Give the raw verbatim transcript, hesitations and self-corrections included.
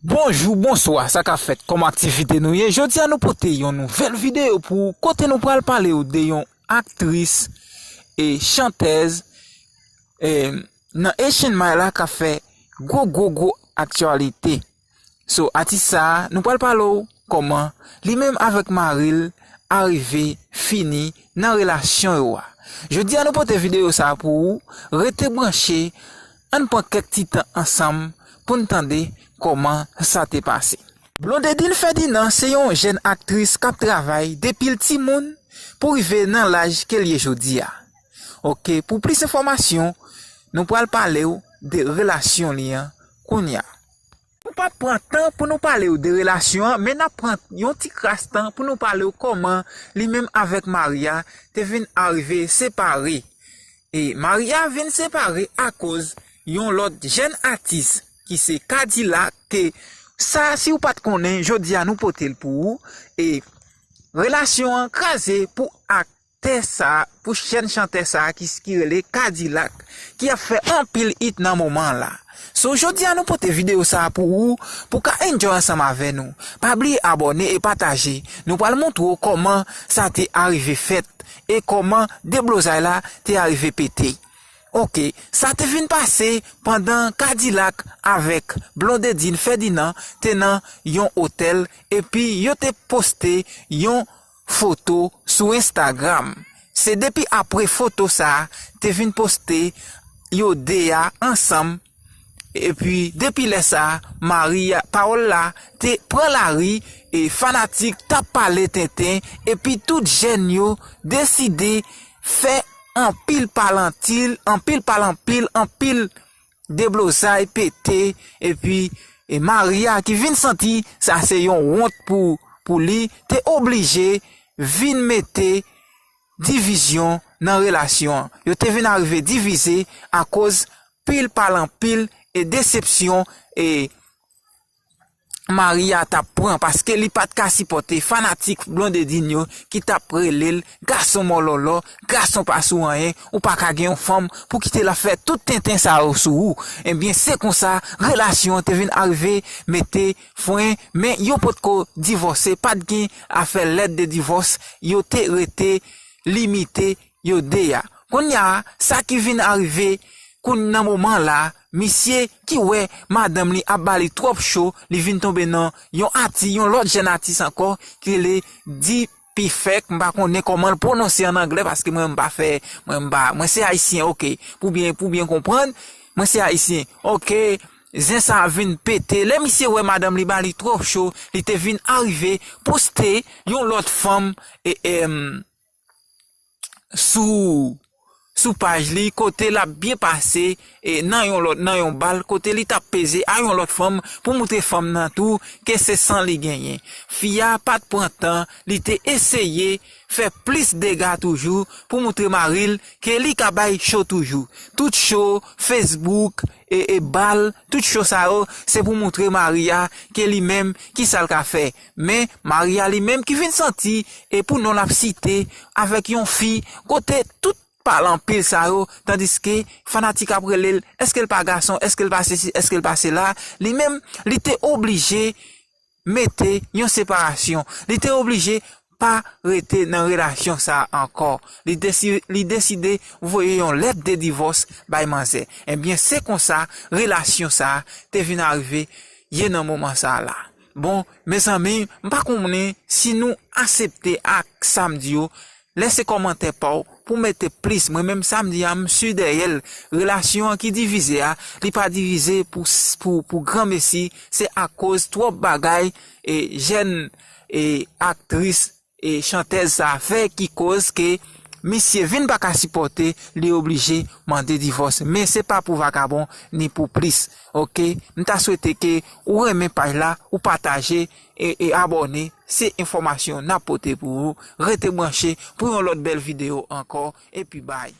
Bonjou, bonswa, sa k ap fèt? Kòman aktivite nou ye? Jodi a nou pote yon nouvèl videyo pou ou, kote nou pral pale w de yon aktris e chantèz, e, nan Asian Mile la k ap fè gwo, gwo, gwo aktyalite. So, atis sa a, nou pral pale w kòman li menm avèk mari l arive fini nan relasyon yo a. Jodi a nou pote videyo sa a pou ou, rete branche, ann pran kèk ti tan ansanm pou n tande kòman sa te pase. Blondedine Ferdinand se yon jèn aktris k ap travay depi l timoun pou rive nan laj ke l ye jodi a. Oke, pou plis enfòmasyon, nou pral pale w de relasyon li an kounye a. Nou p ap pran tan pou nou pale w de relasyon an, men n ap pran yon ti kras tan pou nou pale w kòman li menm avèk mari a te vin arive separe. E mari a vin separe akoz yon lòt jèn atis ki se Kadilak, ke sa, si w pa t konnen, jodi a nou pote l pou ou. E relasyon an kraze pou ak tè sa, pou jèn chantè sa ki, ki rele Kadilak, ki ap fè anpil hit nan moman la. So, jodi a nou pote videyo sa pou ou, pou ka enjoy ansanm avè nou. Pa bliye abòne e pataje. Nou pral montre w kòman sa te arive fèt e kòman deblozay la te arive pete. Oke, sa te vin pase pandan Kadilak avèk Blondedine Ferdinand te nan yon otèl, epi yo te poste yon foto sou Instagram. Se depi apre foto sa a te vin poste yo de a ansanm, epi depi lè sa a, mari a, pawòl la te pran lari, e fanatik t ap pale tenten, epi tout jèn yo deside fè anpil palantil, anpil palanpil, anpil deblozay pete, epi, e mari a ki vin santi sa se yon wont pou, pou li, te oblije vin mete divizyon nan relasyon an. Yo te vin arive divize akoz pil palanpil e desepsyon e mari a t ap pran, paske li pa t ka sipòte fanatik Blondedine yo ki t ap rele l gason mòlòlò, gason pa sou anyen, ou pa ka gen yon fanm pou kite l ap fè tout tenten sa yo sou ou. Ebyen, se konsa relasyon an te vin arive mete fren, men yo potko divòse, pa t gen afè lèt de divòs, yo te rete limite yo de a. Kounye a, sa ki vin arive, kounye nan moman la, misye ki wè madanm li ap ba li twòp cho, li vin tonbe nan yon ati, yon lòt jèn atis ankò, ki rele D P Fèk, m pa konnen kòman l pwononse an anglè, paske mwen m pa fè, mwen m pa, mwen se ayisyen, oke, pou byen, pou byen konprann, mwen se ayisyen, oke, zen sa vin pete. Lè misye wè madanm li ba li twòp cho, li te vin arive poste yon lòt fanm, e, em, sou, sou paj li, kote l ap byen pase, e, nan yon lòt, nan yon bal, kote li t ap peze a yon lòt fanm pou moutre fanm nan tou ke se san li genyen. Fi a pa t pran tan, li te eseye fè plis dega toujou pou moutre mari l ke li ka bay cho toujou. Tout cho, Facebook, e, e bal, tout cho sa yo, se pou moutre mari a ke li menm, ki sa l ka fè. Men, mari a li menm ki vin santi, e pou non l ap site, avèk yon fi, kote tout pale anpil sa yo, tandiske fanatik ap rele l, èske l pa gason, èske l pa sesi, èske l pa sela, li menm, li te oblije mete yon separasyon. Li te oblije pa rete nan relasyon sa a ankò. Li desi-, li deside voye yon lèt de divòs bay manzè. Ebyen, se konsa relasyon sa a te vin arive ye nan moman sa a la. Bon, mezanmi, m pa konnen si nou aksepte ak sa m di yo, lese kòmantè pa w pou mete plis. Mwen menm sa m di a, m si dèyè l. Relasyon an ki divize a, li pa divize pou, pou, pou granmesi, se akoz twòp bagay, e, jèn, e, aktris, e, chantèz sa fè ki koz ke misye vin pa ka sipòte, li oblije mande divòs. Men se pa pou vakabon, ni pou plis. Oke? M ta swete ke ou renmen paj la, ou pataje, e, e abòne. Se enfòmasyon n ap pote pou ou. Rete branche pou yon lòt bèl videyo ankò. Epi bay.